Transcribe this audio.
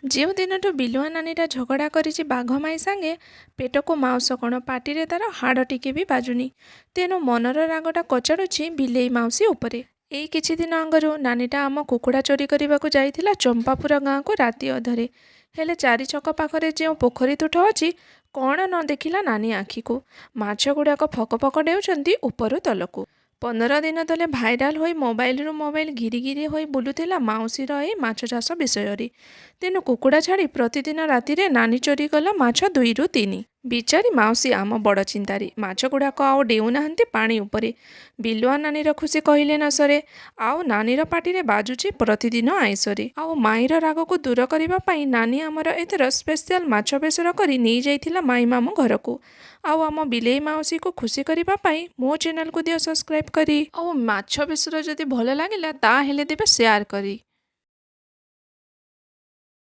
ଯେଉଁ ଦିନଠୁ ବିଲୁଆ ନାନୀଟା ଝଗଡ଼ା କରିଛି ବାଘ ମାଇଁ ସାଙ୍ଗେ, ପେଟକୁ ମାଉଁସ କ'ଣ, ପାଟିରେ ତାର ହାଡ଼ ଟିକେ ବି ବାଜୁନି। ତେଣୁ ମନର ରାଗଟା କଚାଡ଼ୁଛି ବିଲେଇ ମାଉସୀ ଉପରେ। ଏଇ କିଛି ଦିନ ଆଗରୁ ନାନୀଟା ଆମ କୁକୁଡ଼ା ଚୋରି କରିବାକୁ ଯାଇଥିଲା ଚମ୍ପାପୁର ଗାଁକୁ ରାତି ଅଧରେ। ହେଲେ ଚାରିଛକ ପାଖରେ ଯେଉଁ ପୋଖରୀ ତୁଠ ଅଛି, କ'ଣ ନ ଦେଖିଲା ନାନୀ ଆଖିକୁ, ମାଛ ଗୁଡ଼ାକ ଫକ ଫକ ଡେଉଁଛନ୍ତି ଉପରୁ ତଳକୁ। 15 ଦିନ ତଳେ ଭାଇରାଲ ହୋଇ ମୋବାଇଲରୁ ମୋବାଇଲ ଘିରି ଘିରି ହୋଇ ବୁଲୁଥିଲା ମାଉସୀର ଏଇ ମାଛ ଚାଷ ବିଷୟରେ। ତେଣୁ କୁକୁଡ଼ା ଛାଡ଼ି ପ୍ରତିଦିନ ରାତିରେ ନାନୀ ଚୋରି କଲା ମାଛ 2ରୁ 3। ବିଚାରୀ ମାଉସୀ ଆମ ବଡ଼ ଚିନ୍ତାରେ, ମାଛ ଗୁଡ଼ାକ ଆଉ ଡେଉଁନାହାନ୍ତି ପାଣି ଉପରେ। ବିଲୁଆ ନାନୀର ଖୁସି କହିଲେ ନ ସରେ, ଆଉ ନାନୀର ପାଟିରେ ବାଜୁଛି ପ୍ରତିଦିନ ଆଇଁଷରେ। ଆଉ ମାଇଁର ରାଗକୁ ଦୂର କରିବା ପାଇଁ ନାନୀ ଆମର ଏଥର ସ୍ପେଶିଆଲ ମାଛ ବେସର କରି ନେଇଯାଇଥିଲା ମାଇଁ ମାମୁଁ ଘରକୁ। ଆଉ ଆମ ବିଲେଇ ମାଉସୀକୁ ଖୁସି କରିବା ପାଇଁ ମୋ ଚ୍ୟାନେଲକୁ ଦିଅ ସବସ୍କ୍ରାଇବ୍ କରି, ଆଉ ମାଛ ବେସର ଯଦି ଭଲ ଲାଗିଲା ତାହେଲେ ଦେବେ ସେୟାର କରି।